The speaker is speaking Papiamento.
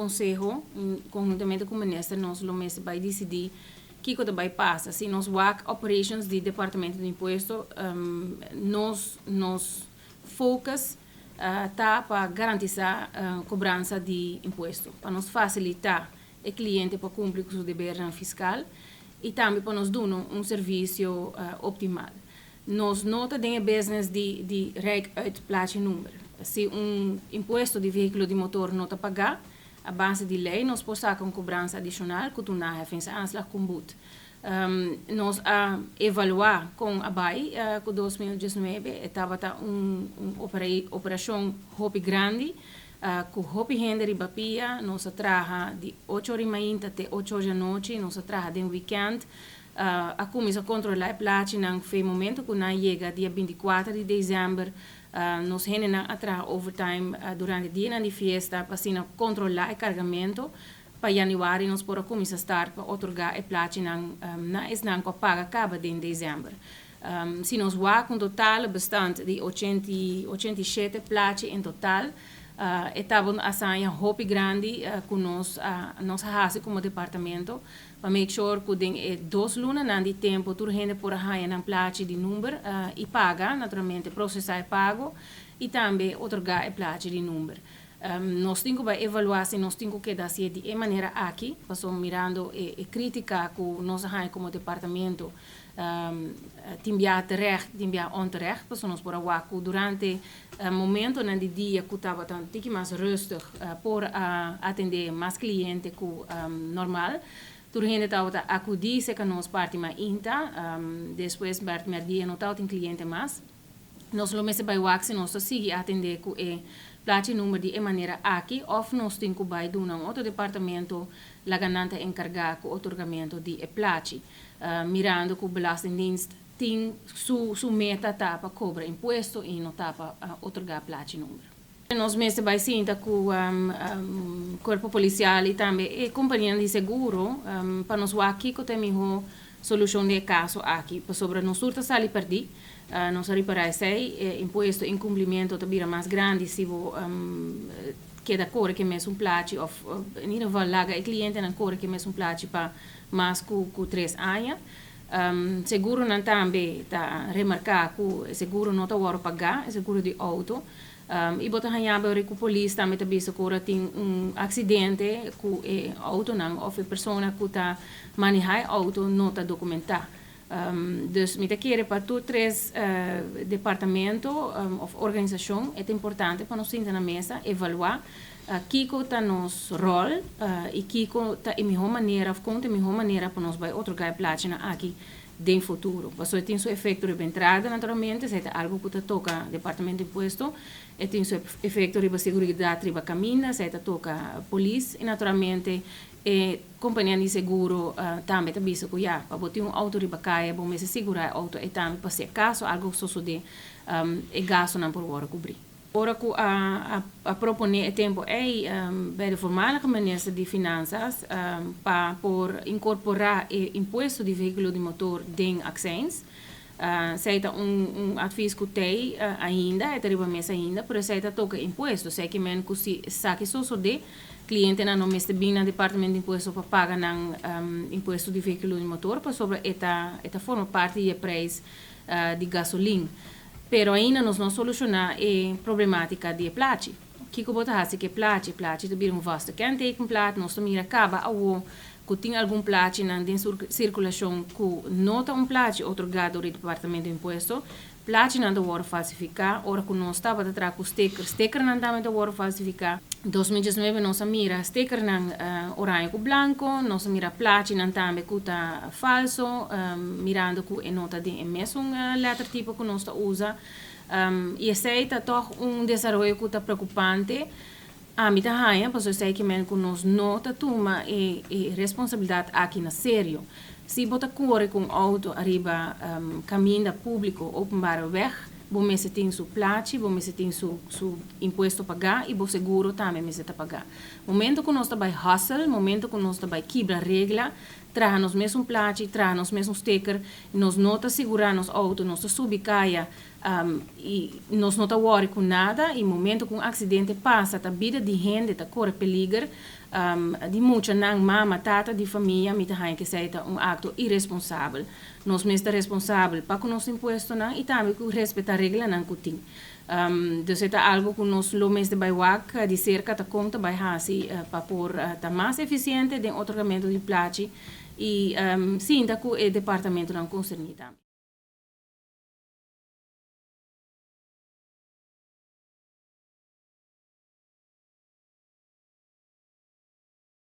konseho, konhuntamente ku minister nos lo mester bai disidí kiko ta bai pasa. Si nos wak operations di Departamento di Impuesto, nos focus ta pa garantisá kobransa di impuesto, pa nos fasilitá e kliente pa kumpli ku su debernan fiskal i tambe pa nos duna un servisio optimal. Nos no ta den e business di rijk uit plachi number. Si un impuesto di vehíkulo di motor no ta pagá, a base di lei nos por saka un kobransa adishonal ku ta un naheffingsaanslag ku un but. Nos a evaluá kon a bai ku 2019. E tabata un operashon hopi grandi ku hopi hende riba pia. Nos a traha di 8 or di mainta te 8 or di anochi. Nos a traha den weekend. A kuminsá kontrolá e plachinan for di momento ku nan yega dia 24 di desèmber. Nos hendenan a traha overtime durante dianan di fiesta pa asina kontrolá e kargamentu. Pa yanüari nos por a kuminsá start pa otorgá e plachinan na esnan ku a paga kaba den desèmber. Si nos wak un total bestand di 87 plachi en total, e tabata un hazaña hopi grandi ku nos a hasi komo departamento pa make sure ku den e 2 lunanan di tempu tur hende por a haña nan plachi di number i paga, naturalmente prosesá e pago i tambe otorgá e plachi di number. Nos tin ku bai evaluá si nos tin ku keda hasié di e manera aki, pasobra mirando e krítika ku nos a haña komo departamento, tin bia terecht, tin bia onterecht, pasobra nos por a wak ku durante momentonan di dia ku tabata un tiki mas rustig por a atendé mas kliente ku normal. Tur hende tabata akudí serka nos parti mainta, despues parti mèrdia no tabatin kliente mas. Nos lo mester bai wak si nos ta sigui atendé ku e plachi number di e manera aki òf nos tin ku bai duna un otro departamento laga nan ta enkargá ku otorgamentu di e plachi. Mirando ku Belastingdienst tin su meta ta pa kobra impuesto i no ta pa otorgá plachi number. Nos mester bai sinta ku kuerpo polisial i tambe e kompanianan di seguro pa nos wak kiko ta e mihó solushon di e kaso aki, pasobra nos tur ta sali pèrdí. Nos a ripará esei, e impuesto inkumplimentu ta bira mas grandi si bo keda kore ku e mesun plachi òf in ieder geval laga e klientenan kore ku e mesun plachi pa mas ku 3 aña. Seguronan tambe ta remarká ku e seguro no ta wòrdu pagá, e seguro di outo. I bo ta haña ora ku polis tambe ta bisa ku ora tin un aksidente ku e outonan òf e persona ku ta manehá e outo no ta dokumentá. Dus mi ta kere pa tur tres departamento òf organisashon e ta importante pa nos sinta na mesa, evaluá kiko ta nos ròl i kiko ta e mihó manera òf kon ta e mihó manera pa nos bai otorgá e plachinan aki den futuro. Pasobra e tin su efekto riba entrada naturalmente, esei ta algu ku ta toka Departamento di Impuesto, e tin su efekto riba seguridat riba kaminda, esei ta toka polis i naturalmente e kompania di seguro tambe ta bisa ku ya, pa bo tin un outo riba kaya bo mester sigurá e outo ei tambe pa si akaso algu sosodé e gastunan por wòrdu kubrí. Ora ku a proponé e tempu ei bij de voormalige minister di Finanzas pa por inkorporá e impuesto di vehíkulo di motor den accijns, esei ta un advies ku t'ei ainda, e ta riba mesa ainda, pero esei ta toka impuesto. Esei ke men ku si esaki sosodé, klientenan no mester bin na departamento di impuesto pa paga nan impuesto di vehíkulo di motor pasobra e ta forma parti di e prijs di gasolin. Pero ainda nos no a solushoná e problemátika di e plachi. Kiko bo ta hasi ku e plachi? E plachi ta bira un vaste kentekenplaat. Nos ta mira kaba awo ku tin algun plachinan den sirkulashon ku no ta un plachi otorgá dor di Departamento di Impuesto. Plachinan ta wòrdu falsifiká. Ora ku nos tabata traha ku sticker, stickernan tambe ta wòrdu falsifiká. 2019 nos a mira stickernan oraño ku blanko, nos a mira plachinan tambe ku ta falso, mirando ku e no ta den e mesun lettertype ku nos ta usa. I esei ta tòg un desaroyo ku ta preokupante. Ami ta haña pasobra esei ke men ku nos no ta tuma e responsabilidat aki na serio. Si bo ta kore ku un outo ariba kaminda públiko, openbare weg, bo mester tin su plachi, bo mester tin su impuesto pagá i bo seguro tambe mester ta pagá. Momento ku nos ta bai hustle, momento ku nos ta bai kibra regla, Traha nos mesun plachi, traha nos mesun sticker, nos no ta sigura nos auto, nos ta subi caya y nos no ta worry cu nada y momento cu un accidente pasa, ta bida di hende ta core peliger, di muchanan, mama, tata di famia, mi ta haya cu esey ta un acto irresponsabel. Nos mes ta responsabel pa cu nos impuestonan y tambe cu respeta reglanan cu tin. Dus e ta algo cu nos lo mester bay wak di cerca ta con ta bay haci pa por ta mas eficiente den otorgamento di plachi y sinta cu e departamentonan concerni tambe.